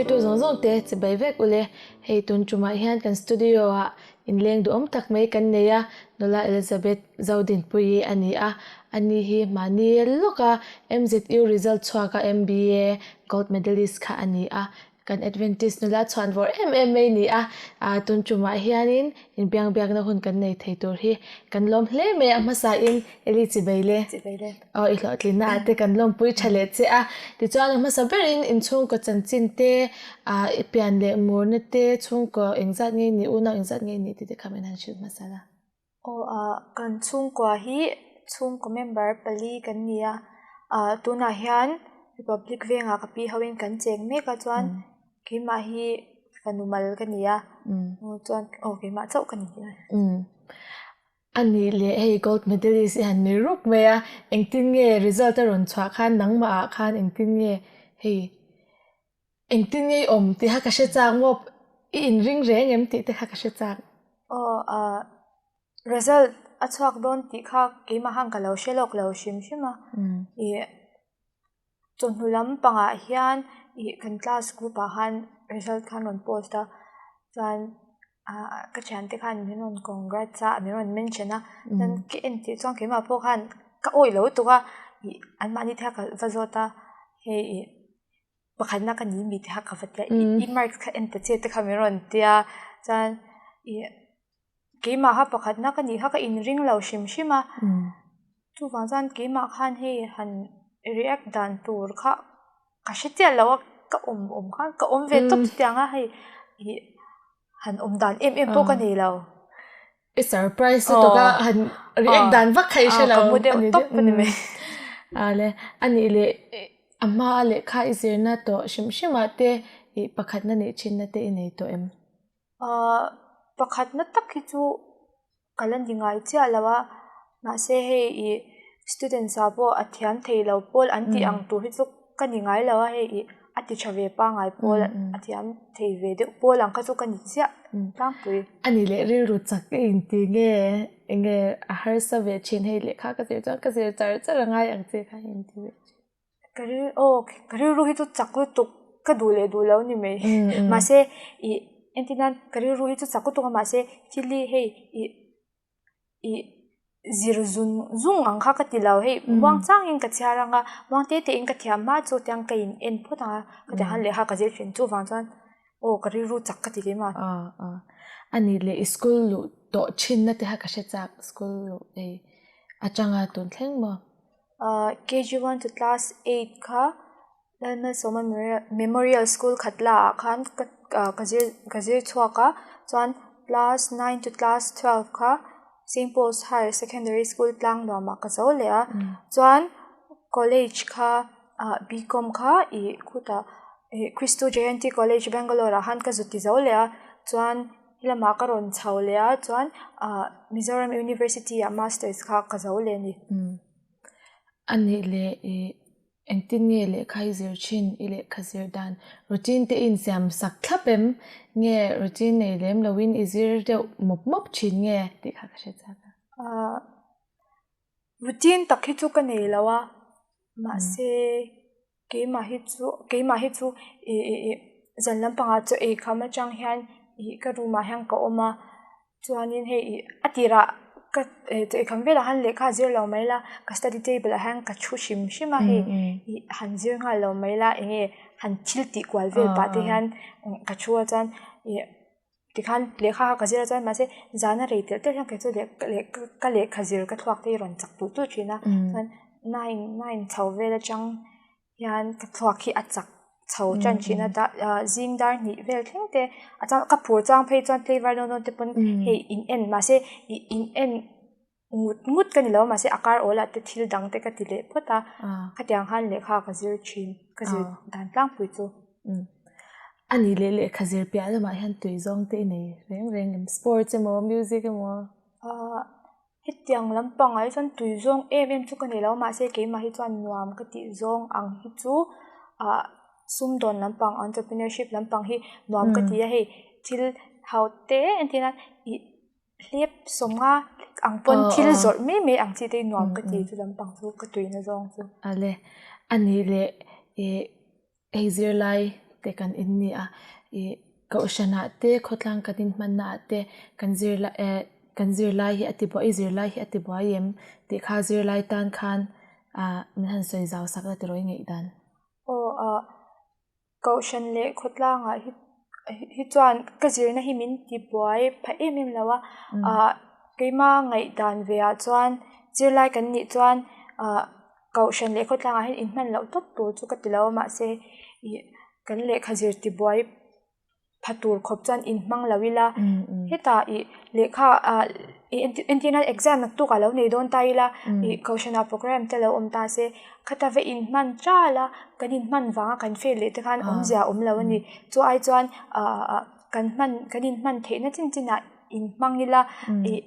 Thirtu zawng zawng te chibai vek ule. Hei tun tumah hian kan studio ah inleng duhawm tak mai kan nei a, Nula Elizabeth Zodinpuii a ni a. Ani hi mahni lawka MZU result chhuaka MBA gold medalist kha a ni a. Kan Adventist nula chhuan vawr em em mai ni a, tun tumah hianin inbiangbiakna hun kan nei thei tur hi kan lawm hle mai a, hmasain Eli Chibai le aw i hlawhtlinna ah te kan lawmpui tha leh che a, tichuan a hmasa berin inchhungkaw chanchin te, i pian leh murna te, chhungkaw engzat nge ni, unau engzat nge ni tih te kha min han hrilh hmasa la. Aw ah kan chhungkua hi chhungkaw member pali kan ni a, ah tunah hian Republic vengah ka pi hoin kan cheng mek a chuan keimah hi fanu mal ka ni a, chuan aw keimah chauh ka ni. A nih leh hei gold medalist i han ni rup mai a, engtin nge result a rawn chhuah khan nangmah ah khan engtin nge hei Engtin nge i awm tih kha ka hre chak maw? I inring reng em tih te kha ka hre chak. Aw ah result a chhuak dawn tih kha keimah khan ka lo hre lawk lo hrim hrim a. Ih chawhnu lampangah hian ih kan class group ah khan result khan rawn post a chuan ah ka thiante khan min rawn congrats a min rawn mention a chuan ka en tih chuan keimah pawh khan ka awih lo lutuk a ih anmahni te kha ka va zawt a hei ih. Pakhatna ka ni mi te kha ka va tia i marks kha en ta che te kha min rawn tia chuan ih keimah kha pakhatna ka nih kha ka inring lo hrim hrim a chuvang chuan keimah khan hei han react dan tur kha ka hre chiah lo a ka awm awm khan ka awm ve tawp chutiang a hei ih han awm dan em em pawh ka nei lo. I surprise lutuk a han react dan vak kha i hre lo ka mu deuh tawp a ni mai. A le a nih leh a hma a lehkha i zirna tawh hrim hrim ah te ih pakhatna nih thinna te i nei tawh em? Ahh pakhatna tak hi chu ka la ni ngai chiah lo a mahse hei ih students ah pawh a thiam thei lo pawl an tih ang tur hi chu ka ni ngai lo a hei ih a ti tha ve pangai pawl a thiam thei ve deuh pawl ang kha chu ka ni chiah tlangpui. A ni leh rilru chak ka inti nge enge a harsa ve thin hei lehkha ka zir chuan ka zir char char a ngai ang che kha inti ve thin. Ka ril aw ka rilru hi chu chak lutuk ka duh leh duh lo ni mai mahse ih entir nan ka rilru hi chu chak lutuk a mahse thil hi hei ih ih zir zung zung ang kha ka ti lo hei muang changin ka chhiar ang a muang te te in ka thiam hma chu tiang ka in en phawt ang a ka ti han lehkha ka zir thin chuvang chuan aw ka rilru chak ka ti lem a. A nih leh i school luh tawh thinna te kha ka hre chak school luh ei atanga tun thleng maw? KG one to class eight kha Lalmalsawma Memorial School Khatla ah khan ka zir ka zir chhuak a chuan class nine to class twelve kha Saint Paul's Higher Secondary School Tlangnuam ah ka zo leh a chuan college kha ah B com kha ih khutah ih Christu Jayanti College Bangalore ah khan ka zu ti zo leh a chuan Helamah ka rawn chho leh a chuan ah Mizoram University ah masters kha ka zo leh a ni. A nih leh ih engtin nge lehkha i zir thin i lehkha zir dan routine te i insiam sak thlap em? Nge routine nei lem loin i zir deuh mawp mawp thin nge tih kha ka hre chak a. Ah routine tak hi chu ka nei lo a mahse Keimah hi chu keimah hi chu ih ih ih zan lampangah chaw ei kham atang hian ih ka room ah hian ka awm a chuanin hei ih a tirah ka chaw ei kham velah khan lehkha a zir lo mai la ka study table ah hian ka thu hrim hrim a hei ih han zir nghal lo mai la eng nge han thil tih kual vel pah te hian ka thu a chuan ih. Tikhan lehkha kha ka zir a chuan mahse zana rei telh telh hian kei chu ka lehkha zir ka thluak te hi rawn chak tulh tulh thin a chuan nine nine chho vel atang hian ka thluak hi a chak chho tan thin a zing dar hnih vel thleng te a chuan ka phur chuang phei chuan tlaivar dawn dawn te pawn hei in en mahse ih in en. Ngut ngut ka ni lo mahse a kar awl ah te thil dang te ka ti leh phawt a, khatiang khan lehkha ka zir thin, ka zir dan tlangpui chu. A nih leh lehkha zir piah lamah hian tui zawng te i nei reng reng em? Sports emaw music emaw? Hetiang lampangah hi chuan tui zawng em em chu ka nei lo mahse keimah hi chuan nuam ka tih zawng ang hi chu ah sumdawn lampang entrepreneurship lampang hi nuam ka ti a hei thil ho te entir nan ih Hlep sawmnga ang pawn thil zawrh mai mai ang chi te hi nuam ka ti chu lampang chu ka tuina zawng chu. Ale, a nih leh ih hei zirlai te kan in ni a, ih kohhranah te khawtlang kan inhmanna ah te kan zirlai eh kan zirlai hi a ti buai i zirlai hi a ti buai em tih kha zirlai tan khan ah min han sawi zau sak la tiraw i ngaihdan. Aw ah Kohhran leh khawtlangah hi hi chuan ka zirna hi min ti buai phah em em lo a, ah keima ngaihdan ve ah chuan zirlai kan nih chuan ah kohhran leh khawtlangah hian inhman loh tawp tur chu ka ti lo a mahse ih kan lehkha zir ti buai pha tur khawp chuan inhmang lo ila hetah ih lehkha ah ih entir nan exam naktuk ah lo nei dawn ta ila ih kohhran ah program te lo awm ta se khata va inhman tal a kan inhman vanga kan fail leh te khan awmzia a awm lo a ni chu ai chuan ah kan hman kan inhman theihna chin chin ah inhmang ila ih.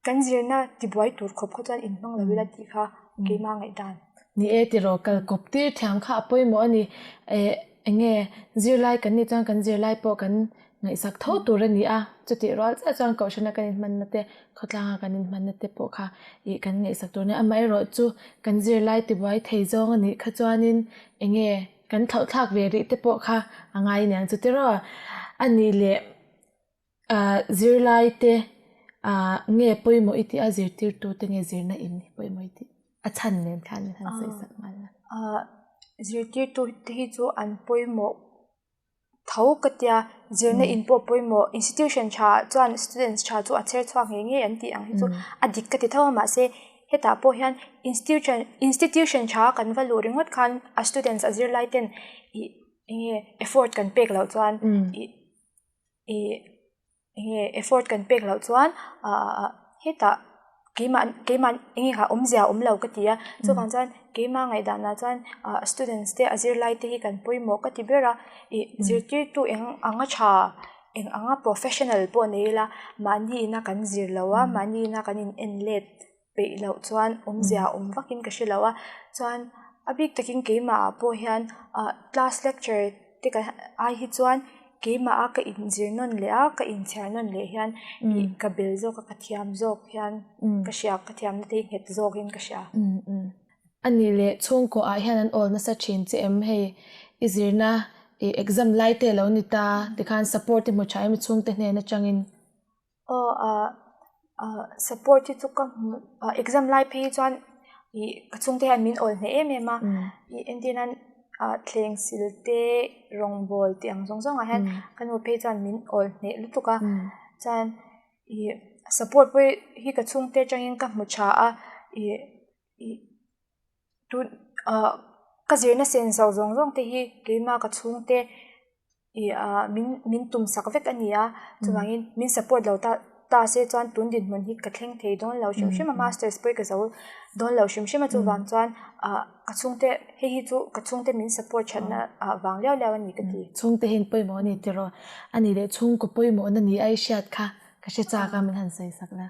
Kan zirna tibuai tur khawp kha chuan inhmang lo ila tih kha keimah ngaihdan. Ni e tiraw, kal kawp tir thiam kha a pawimawh a ni. Eh, eng nge zirlai kan nih chuan kan zirlai pawh kan ngaihsak tho tur a ni a, chutih rual chiah chuan kohhrana kan inhmanna te, khawtlanga kan inhmanna te pawh kha ih kan ngaihsak tur a ni. Amaherawh chu kan zirlai tibuai thei zawng a nih kha chuanin eng nge kan thlauhthlak ve rih te pawh kha a ngai aniang chu tiraw. A nih leh. Ah zirlai te ah nge pawimawh i tih a zirtirtu te nge zirna in hi pawimawh i tih a chhan nen khan min han sawi sak nghal a. Ah zirtirtu te hi chu an pawimawh tho ka tia zirna in pawh pawimawh institution tha chuan students tha chu a chher chhuak ngei ngei an tih ang hi chu a dik ka ti tho a mahse hetah pawh hian institution institution tha kan va luh ringawt khan a students a zirlai ten ih eng nge effort kan pek loh chuan ih. Ih eng nge effort kan pek loh chuan ah hetah keimah keimah eng nge kha awmzia a awm lo ka ti a chuvang chuan keimah ngaihdan ah chuan ah students te a zirlai te hi kan pawimawh ka ti ber a ih zirtirtu eng anga tha eng anga professional pawh nei ila mahni ina kan zir lo a mahni ina kan in en let peih loh chuan awmzia a awm vakin ka hre lo a chuan a bik takin keimah ah pawh hian ah class lecture te ka ai hi chuan keimah a ka inzir nawn leh a ka inchhiar nawn leh hian ih ka bel zawk a ka thiam zawk hian ka hria ka thiamna te hi nghet zawkin ka hria. A nih leh chhungkaw ah hian an awl nasa thin che em hei i zirna ih exam lai te alo ni ta tikhan support i hmu tha em i chhungte hnen atangin. Aw ah ah support hi chu ka hmu ah exam lai phei hi chuan ih ka chhungte hian min awl hneh em em a ih entir nan ah thleng sil te rawngbawl tih ang zawng zawng ah hian ka nu phei chuan min awl hneh lutuk a chuan ih support pawh hi ka chhungte atangin ka hmu tha a ih ih tun ah ka zirna sen zo zawng zawng te hi keimah ka chhungte ih ah min min tum sak vek a ni a chuvangin min support lo ta ta se chuan tun dinhmun hi ka thleng thei dawn lo hrim hrim a masters pawh hi ka zo dawn lo hrim hrim a chuvang chuan ah ka chhungte hei hi chu ka chhungte min support thatna ah vang liau liau a ni ka ti. Chhungte hi an pawimawh a ni tiraw a nih leh chhungkaw pawimawhna ni a i hriat kha ka hre chak a min han sawi sak la.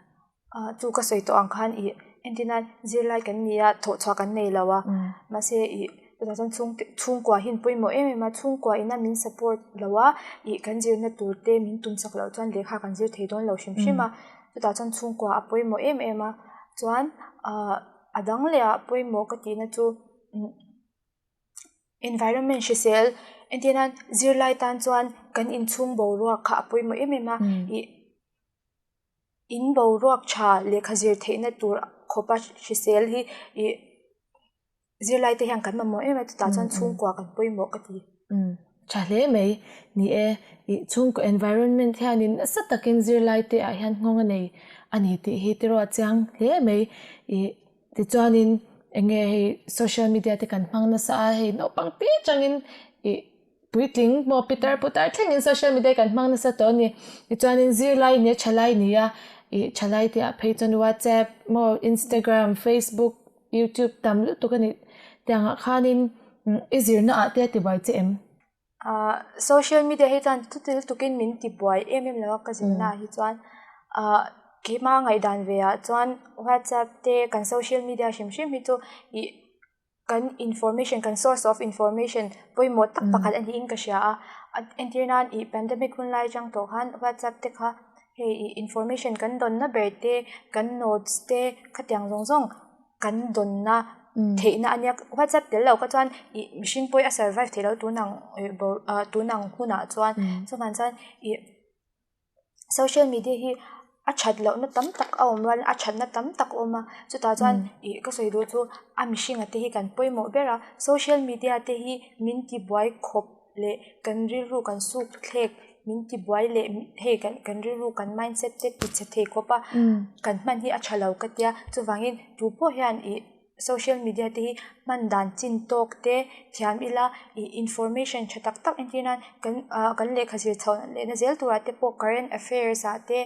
Chu ka sawi tawh ang khan ih entir nan zirlai kan ni a thawhchhuah kan nei lo a mahse ih chutah chuan chhungte chhungkua hi an pawimawh em em a chhungkua ina min support lo a ih kan zirna tur te min tum chak loh chuan lehkha kan zir thei dawn lo hrim hrim a chutah chuan chhungkua a pawimawh em em a chuan ah a dang leh ah pawimawh ka tihna chu Environment hrisel entir nan zirlai tan chuan kan inchhung boruak kha a pawimawh em em a ih. In boruak tha lehkha zir theihna tur khawpa hrisel hi ih zirlai te hian kan mamawh em a chutah chuan chhungkua kan pawimawh ka ti. Umm tha hle mai ni e ih chhungkaw environment hianin nasa takin zirlai te ah hian nghawng a nei a ni tih hi tiraw a chiang hle mai ih tichuanin eng nge hei social media te kan hmang nasa a hei naupang te atangin ih Puitling maw pitar putar thlengin social media kan hmang nasa tawh a ni. Tichuanin zirlai nia thalai nia ih thalai te ah phei chuan WhatsApp maw Instagram, Facebook, YouTube tam lutuk a nih tiang ah khanin i zirna ah te a tibuai che em? Ah social media hi chuan chuti lutukin min tibuai em em lo a ka zirna ah hi chuan ah keimah ngaihdan ve ah chuan WhatsApp te kan social media hrim hrim hi chu ih kan information kan source of information pawimawh tak pakhat a niin ka hria a entir nan ih pandemic hun lai atang tawh khan whatsapp te kha hei ih information kan dawnna ber te kan notes te khatiang zawng zawng kan dawnna. theihna a nia WhatsApp tel lo kha chuan ih mihring pawh hi a survive theih loh tun ang ih ah tun ang hunah chuan chuvang chuan ih social media hi a that lohna tam tak a awm rualin a thatna tam tak a awm a chutah chuan ih ka sawi duh chu a mihringa te hi kan pawimawh ber a social media te hi min tibuai khawp leh kan rilru kan suk thlek min tibuai leh hei kan kan rilru kan mindset te tichhe thei khawp a kan hman hi a tha lo ka tia chuvangin tu pawh hian ih social media te hi hman dan chin tawk te thiam ila ih information tha tak tak entir nan kan ah kan lehkha zir chhoh lehna zel turah te pawh current affairs ah te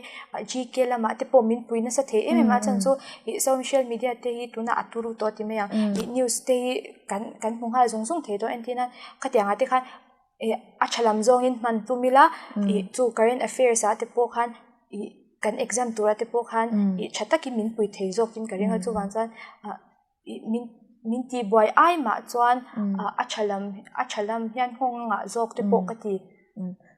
GK lamah te pawh min pui nasa thei em em a chhan chu ih social media te hi tunah a turu tawh ti mai ang ih news te hi kan kan hmu nghal zung zung thei dawn entir nan khatiang ah te khan ih a tha lam zawngin hman tum ila ih chu current affairs ah te pawh khan ih kan exam tura te pawh khan ih tha takin min pui thei zawkin ka ring a chuvang chuan ah ih min min tihbuai ai mah chuan ah a tha lam a tha lam hian nghawng a ngah zawk te pawh ka ti.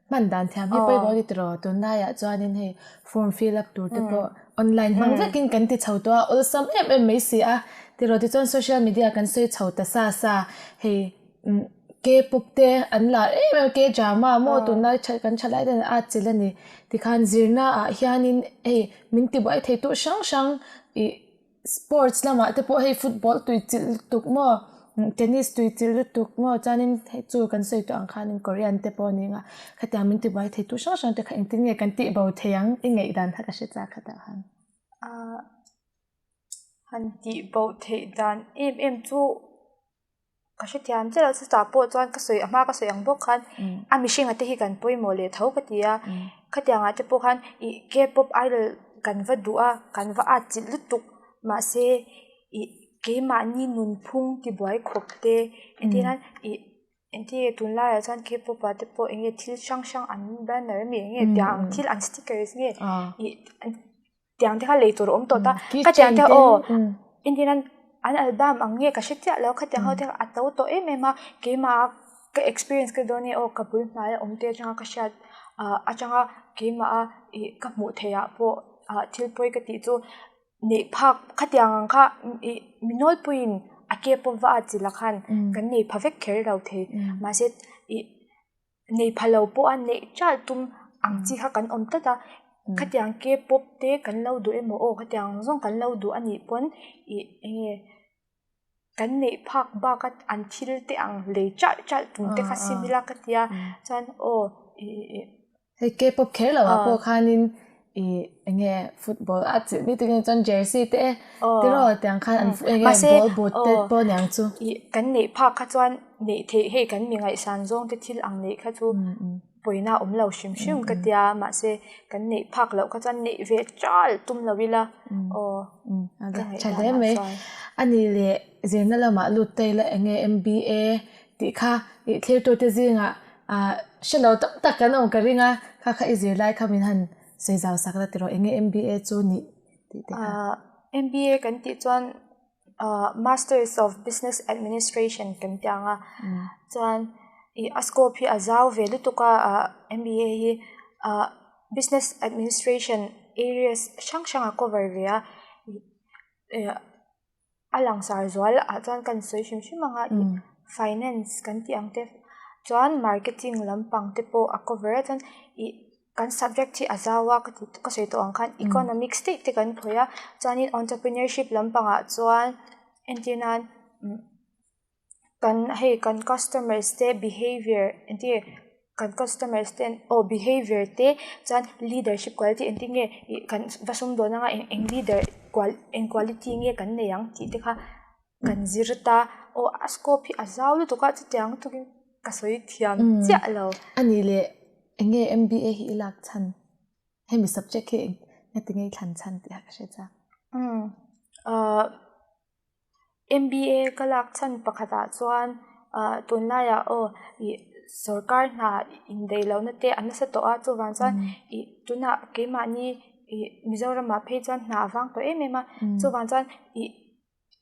Hman dan thiam hi pawimawh a ni tiraw tunlaiah chuanin hei form fill up tur te pawh online hmang vekin kan ti chho tawh a awlsam em em mai si a tiraw tichuan social media kan sawi chho ta sa sa hei K-pop te an lar em em a K-drama maw tunlai tha kan tha lai ten a atchilh a ni tikhan zirna ah hianin hei min tibuai thei tur hrang hrang ih sports lamah te pawh hei football tui chilh lutuk maw tennis tui chilh lutuk maw chuanin hei chu kan sawi tawh ang khanin Korean te pawh a ni ang a khatiang min tibuai thei tur hrang hrang te kha engtin nge kan tih bo thei ang i ngaihdan kha ka hre chak khatah khan. Han tih bo theih dan em em chu. Ka hrethiam chiah lo chutah pawh chuan ka sawi a hma ka sawi ang bawk khan a mihringa te hi kan pawimawh leh tho ka ti a khatiang ah te pawh khan ih K-pop idol kan va duh a kan va at chilh lutuk mahse ih keimahni nunphung tibuai khawp te entir nan ih engtin nge tunlaiah chuan K-pop ah te pawh eng nge thil hrang hrang an banner ami eng nge tiang ang thil an stickers nge ih. Tiang te kha lei tur a awm tawh ta ka tiang te aw entir an an album ang nge ka hre chiah lo khatiang ho te kha a to tawh em em a keimah ka experience ka dawn e aw ka bul hnai a awm te atanga ka hriat ah atanga keimah a ih ka hmuh theih ah pawh ah thil pawi ka tih chu neih phak khatiang ang kha ih mi nawlpuiin a ke pawh va at chilh ah khan kan nei pha vek kher lo thei mahse ih. Nei pha lo pawh a neih ṭalh tum ang chi kha kan awm tlat a, khatiang K-pop te kan lo duh emaw aw khatiang zawng kan lo duh a nih pawn ih eng nge kan neih phak bak a an thil te ang lei ṭalh ṭalh tum te kha sim ila ka tia chuan aw ih ih ih. Hei K-pop kher lo ah pawh khanin ih eng nge football a chilh ni tukin chuan jersey te tiraw tiang khan an eng nge ball boot te pawh aniang chu. Ih kan neih phak kha chuan neih theih hei kan mi ngaihsan zawng te thil ang neih kha chu pawina a awm lo hrim hrim ka tia mahse kan neih phak loh kha chuan neih ve ṭal tum lo ila aw ka ngaihdan ah chuan. Ani leh zirna lamah lut ta ila eng nge M_B_A tih kha ih thlir tute zingah ah hre lo tam tak kan awm ka ring a kha kha i zir lai kha min han sawi zau sak la tiraw eng nge M_B_A chu nih tih te kha. M_B_A kan tih chuan ah Masters of Business Administration kan tih ang a chuan ih a scope hi a zau ve lutuk a ah M_B_A hi ah Business Administration areas hrang hrang a cover ve a ih. A langsar zual ah chuan kan sawi hrim hrim ang a ih finance kan tih ang te chuan marketing lampang te pawh a cover a chuan ih kan subject hi a zau a ka ti ka sawi tawh ang khan economics daih te kan khawih a chuanin entrepreneurship lampang ah chuan entir nan umm kan hei kan customers te behaviour entir kan customers ten aw behaviour te chuan leadership quality engtin nge ih kan va sumdawn anga eng eng leader qual eng quality nge kan nei ang tih te kha kan zir ta aw a scope hi a zau lutuk a chutiang lutukin ka sawi thiam chiah lo. A nih leh eng nge M_B_A hi i lak chhan hemi subject hi engati nge i thlan chhan tih kha ka hre chak. Umm ahh. M_B_A ka lak chhan pakhatah chuan ah tunlaiah aw ih sorkar hna indaih lohna te a nasa tawh a chuvang chuan ih tunah keimahni ih Mizoramah phei chuan hna a vang tawh em em a chuvang chuan ih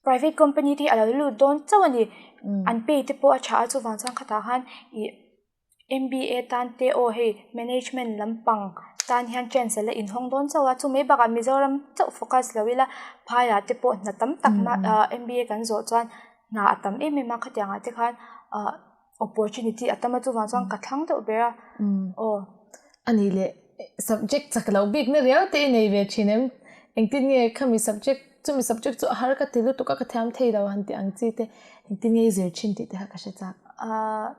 private company te hi a lo lut dawn chauh a ni an pay te pawh a tha a chuvang chuan khatah khan ih. MBA tan te aw hei management lampang tan hian chance a la inhawng dawn chauh a, chu mai bakah Mizoram chauh focus lo ila phaiah te pawh hna tam tak MBA kan zawh chuan hna a tam em em a khatiang ah te khan ah opportunity a tam a chuvang chuan ka thlang deuh ber a aw. A nih leh subject chak loh bik na riau te i nei ve thin em? Engtin nge khami subject chumi subject chu a har ka ti lutuk a ka thiam thei lo han tih ang chi te engtin nge i zir thin tih te kha ka hre chak. Ahh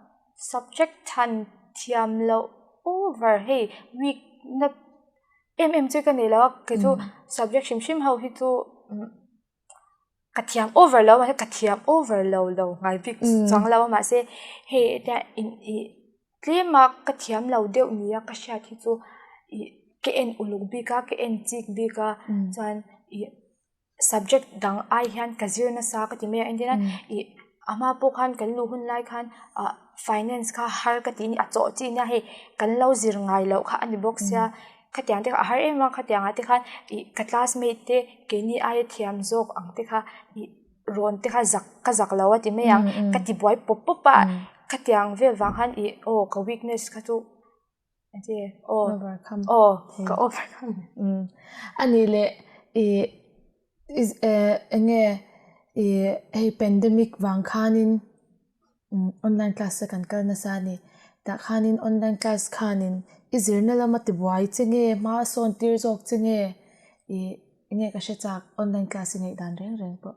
subject than thiam loh over hei week na em em chu ka nei lo a kei chu subject hrim hrim ho hi chu ka thiam over lo mahse ka thiam over lo lo ngai bik chuang lo a mahse hei hetia in ih tlem a ka thiam lo deuh nia ka hriat hi chu ih ka en uluk bik a ka en chik bik a chuan ih subject dang ai hian ka zir nasa ka ti mai a entir nan ih a hma pawh khan kan luh hun lai khan ah finance kha har ka tih a ni a chawh chi nia hei kan lo zir ngai loh kha a ni bawk sia khatiang te kha a har em a khatiang ah te khan ih ka classmate te keini aia thiam zawk ang te kha ih rawn te kha zak ka zak lo a ti mai ang ka ti buai pawp pawp a khatiang vel vang khan ih aw ka weakness kha chu Overcome. Ka overcome. A nih leh ih enge ih hei pandemic vang khanin online class te kan kal nasa a ni. Tah khanin online class khanin i zirna lama tibuai che nge hma a sawn tir zawk che nge ih enge ka hre chak online class i ngaihdan reng reng pawh.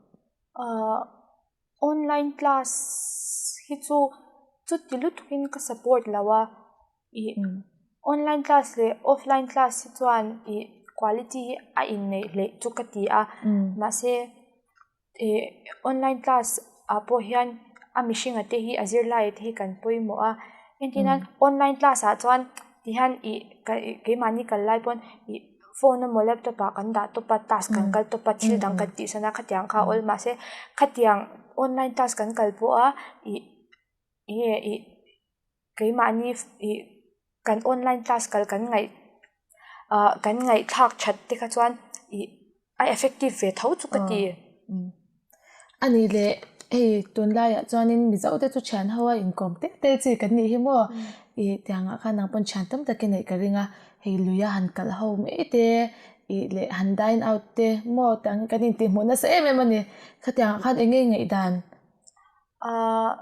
Online class hi chu chuti lutukin ka support lo a ih online class leh offline class hi chuan ih quality hi a inneih hleih chu ka ti a mahse ih online class ah pawh hian a mihringa te hi a zirlai te hi kan pawimawh a entir nan online class ah chuan tihian ih keimahni kal lai pawn ih. Phone emaw laptop ah kan dah tawp a task kan kal tawp a thil dang kan tih san a khatiang kha a awl mahse khatiang online class kan kal pawh a ih enge ih keimahni ih kan online class kal kan ngaih ah kan ngaihthlak that te kha chuan ih a effective ve tho chu ka ti. A nih leh hei tunlaiah chuanin Mizo te chu thian ho a inkawm teh teh chi kan nih hi maw ih tiangah khan nang pawn thian tam tak i neih ka ring a hei luia han kalh ho mai te ih leh han dine out te maw tiang hi kan intih hmuh nasa em em a ni khatiangah khan eng nge ngaihdan? Ahh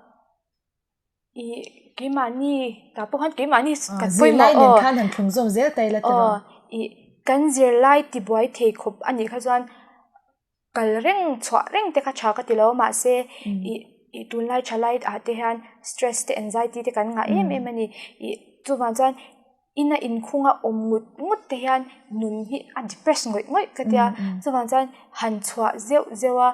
ih keimahni tah pawh khan keimahni kan pawimawh aw khan han thlung zawm zel ta ila tiraw ih kan zirlai tibuai thei khawp a nih kha chuan Kal reng chhuah reng te kha tha ka ti lo mahse ih ih tunlai thalai ah te hian stress te anxiety te kan ngah em em a ni ih chuvang chuan ina inkhung a awm ngut ngut te hian nun hi a depress ngawih ngawih ka tia chuvang chuan han chhuah zeuh zeuh a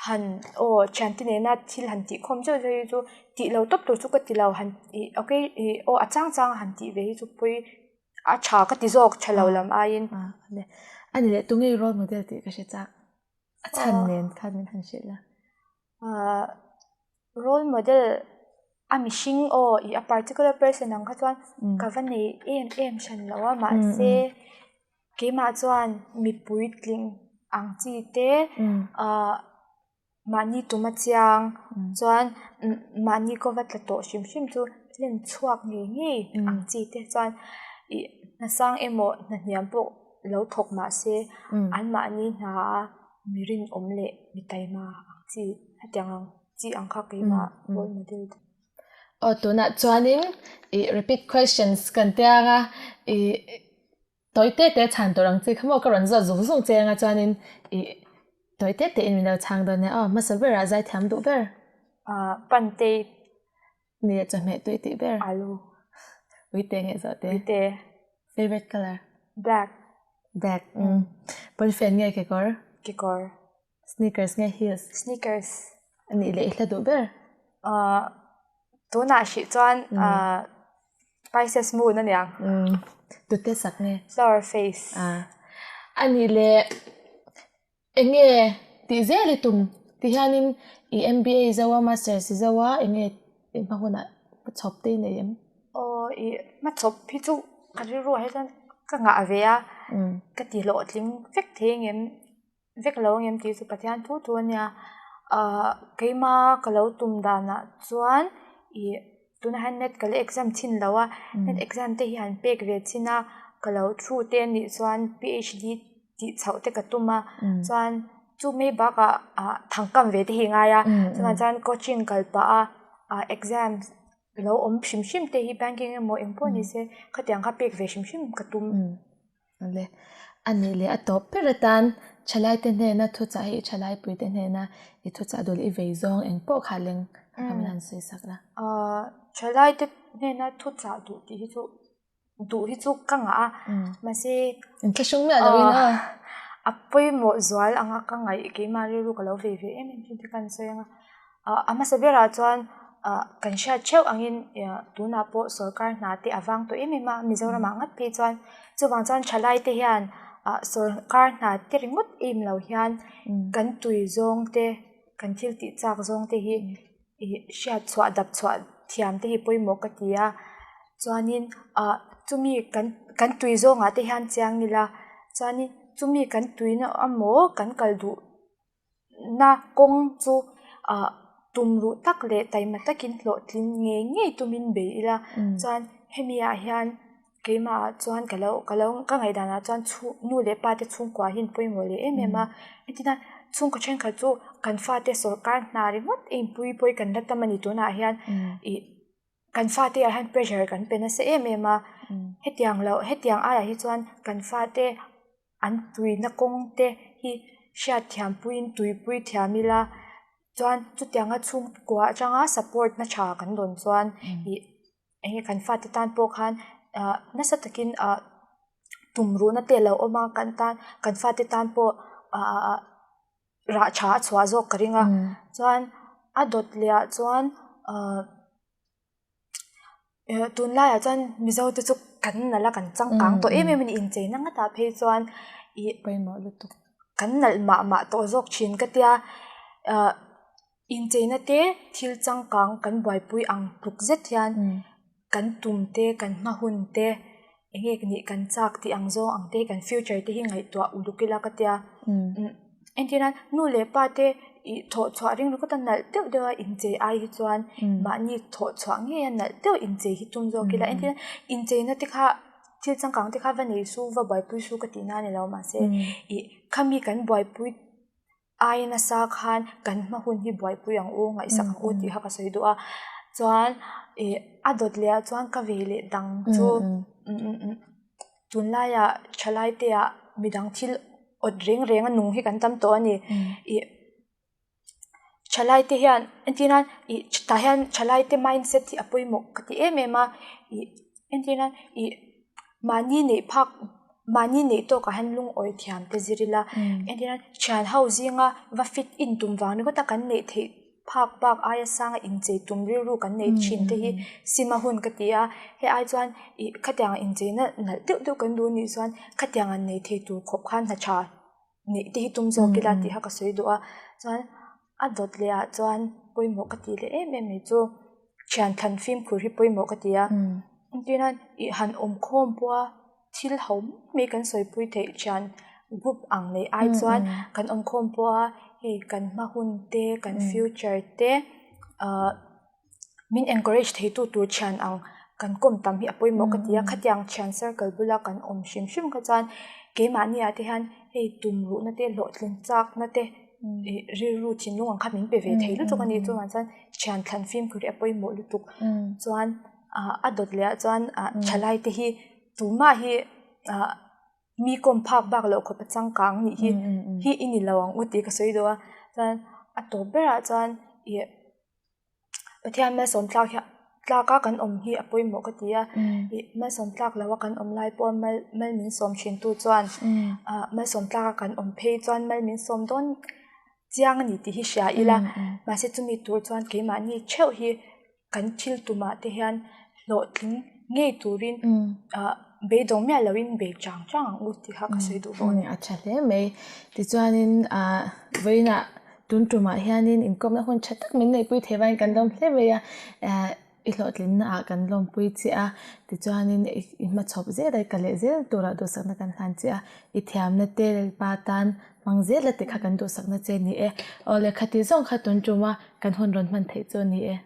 han aw thiante nena thil han tih khawm zeuh zeuh hi chu tih lo tawp tur chu ka ti lo han ih okay ih aw a chang chang a han tih ve hi chu pawi a tha ka ti zawk tha lo lam aiin. A ni leh tunge role model tih ka hre chak a chhan nen khan min han hrilh a. Role model a mihring aw ih a particular person ang kha chuan ka va nei em em hran lo a mahse keimah chuan mipui tling ang chi te ah Mahni tuma chiang chuan mahni kaw va tla tawh hrim hrim chu hlen chhuak ngei ngei ang chi te chuan ih hna sang emaw hna hniam pawh lo thawk mah se anmahni hna a mi rinawm leh mi taima ang chi hetiang ang chi ang kha keimah role model te. Aw tunah chuanin ih repeat questions kan tia ang a ih. Tawi te te chhan tur ang chi kha maw ka rawn zawt zung zung che anga chuanin ih tawi te te in min lo chhang dawn nia aw hmasa berah zaithiam duh ber. Ahh pantei. Ni leh chawhmeh tui tih ber. Alu. Uite nge zawh te. Uite. Favourite colour. Black. Black umm. Pawnfen nge kekawr. Kekawr. Sneakers nge heels? Sneakers. Anih leh i hla duh ber? Ahh tunah hrih chuan ahh Pisces moon a niang. Umm tute sak nge? Flower face. Ahh anih leh eng nge tih zel i tum? Ti hianin i MBA i zo a Masters i zo a eng nge i hma hunah hmachhawp te i nei em? Aw i hmachhawp hi chu ka rilru ah hi chuan ka ngah ve a ka ti hlawhtling vek thei ang em? Vek lo ang em tih chu Pathian thu thu a nia. Ahh keima ka lo tum danah chuan ih. Tunah hian net ka la exam chhin lo a, net exam te hi han pek ve chhin a, ka lo thu te a nih chuan PhD tih chhoh te ka tum a, chuan chu mai bakah ah thangkam ve te hi a ngai a, chuvang chuan coaching kal pah a ah exam lo awm hrim hrim te hi banking emaw engpawh ni se khatiang kha pek ve hrim hrim ka tum. Awle, a nih leh a tawp ber atan thalaite hnena thuchah hi i thalaipuite hnena i thuchah dul i vei zawng eng pawh kha leng a kha min han sawi sak la. Ahh thalaite hnena thuchah duh tih hi chu duh hi chu ka ngah a, mahse Inthlahrung miah loin aw. A pawimawh zual anga ka ngaih keimah rilru ka lo vei ve em em thin te kha an sawi ang a. A hmasa berah chuan kan hriat theuh angin tunah pawh sorkar hna te a vang tawh em em a, Mizoramah ngat phei chuan chuvang chuan thalai te hian sorkar hna te ringawt em lo hian kan tui zawng te kan thil tih chak zawng te hi hriat chhuah dap chhuah thiam te hi pawimawh ka ti a, chuanin chumi kan kan tui zawngah te hian chiang ila chuanin chumi kan tuina emaw kan kal duh. Na kawng chu ah tum ruh tak leh taima takin hlawhtling ngei ngei tumin bei ila chuan hemi ah hian keimah ah chuan ka lo ka lo ka ngaihdan ah chuan chhung nu leh pa te chhungkua hi an pawimawh leh em em a engtin a chhungkaw thenkhat chu kan fate sawrkar hna ringawt a inpui pawh hi kan la tam a ni tunah hian ih kan fate ah hian pressure kan pe nasa em em a hetiang loh hetiang aiah hi chuan kan fate. An tuina kawng te hi hriat thiam puiin tuipui thiam ila chuan chutianga chhungkua atanga support na tha kan dawn chuan ih eng nge kan fate tan pawh khan ah nasa takin ah tumruhna te a lo awm a kan tan kan fate tan pawh ah rah tha a chhuah zawk ka ring a chuan a dawt leh ah chuan ah. Tunlaiah chuan Mizo te chu kan nalh a kan changkang tawh em em a ni incheina ngatah phei chuan ih pawimawh lutuk kan nalh mah mah tawh zawk thin ka tia ah incheina te thil changkang kan buaipui ang tluk zet hian kan tum te kan hma hun te eng nge nih kan chak tih ang zawng ang te kan future te hi ngaihtuah uluk ila ka tia entir nan nu leh pa te ih thawh chhuah ring ringawt a nalh deuh deuh a inchei ai hi chuan mahni thawh chhuah ngei a nalh deuh inchei hi tum zawk ila entir nan incheina te kha thil changkang te kha va nei su va buaipui su ka tih na a ni lo mahse ih khami kan buaipui Ai nasa khan kan hma hun hi buaipui ang u, ngaihsak ang u tih kha ka sawi duh a. Chuan ih a dawt leh ah chuan ka ve leh dang chu tunlaiah thalai te ah midang thil awt reng reng a nung hi kan tam tawh a ni. Ih thalai te hian entir nan ih tah hian thalai te mindset hi a pawimawh ka ti em em a. Ih entir nan ih mahni neih phak Mahni neih tawkah hian lungawi thiam te zir ila, entir nan thian ho zinga va fit in tum vang ringawt a kan neih theih phak bak aia sanga inchei tum rilru kan neih thin te hi sim a hun ka ti a, hei ai chuan ih khatiang incheina nalh deuh deuh kan duh anih chuan khatiang an nei thei tur khawp khan hna tha neih te hi tum zawk ila tih kha ka sawi duh a, chuan a dawt leh ah chuan pawimawh ka tih leh em em mai chu thian thlan fimkhur hi pawimawh ka ti a, entir nan ih han awm khawm pawh a. Thil ho mai kan sawipui theih thian group ang neih ai chuan kan awm khawm pawh a hei kan hma hun te kan future te ahh min encourage thei tu tur thian ang kan kawm tam hi a pawimawh ka ti a khatiang thian circle bula kan awm hrim hrim kha chuan keimahni ah te hian hei tum ruhna te hlawhtlin chakna te ih rilru thinlung ang kha min pe ve thei lutuk a ni chuvang chuan thian thlan fimkhur hi a pawimawh lutuk chuan ah a dawt leh ah chuan ah thalai te hi tumah hi ah mi kawm phak bak loh khawp a changkang nih hi hi i ni lo ang u tih ka sawi duh a chuan a tawp berah chuan ih Pathian malsawm tlak hian tlak a kan awm hi a pawimawh ka ti a ih malsawm tlak lo a kan awm lai pawh mal mal min sawm thin tu chuan ah malsawm tlak a kan awm phei chuan mal min sawm dawn chiang a ni tih hi hria ila mahse chumi tur chuan keimahni theuh hi. Kan thil tumah te hian hlawhtling ngei turin beidawng miah loin bei chang chang ang u tih kha ka sawi duh bawk a ni. A tha hle mai. Tichuanin vawiinah tun tumah hianin inkawmna hun tha tak min neihpui thei vangin kan lawm hle mai a, i hlawhtlinna ah kan lawmpui che a, tichuanin i hmachhawp zel a, i ka leh zel turah duhsakna kan hlan che a, i thiamna te Lalpa tan hmang zel a tih kha kan duhsakna che a ni e. Aw lehkha tih zawng kha tun tuma kan hun rawn hman theih chu a ni e.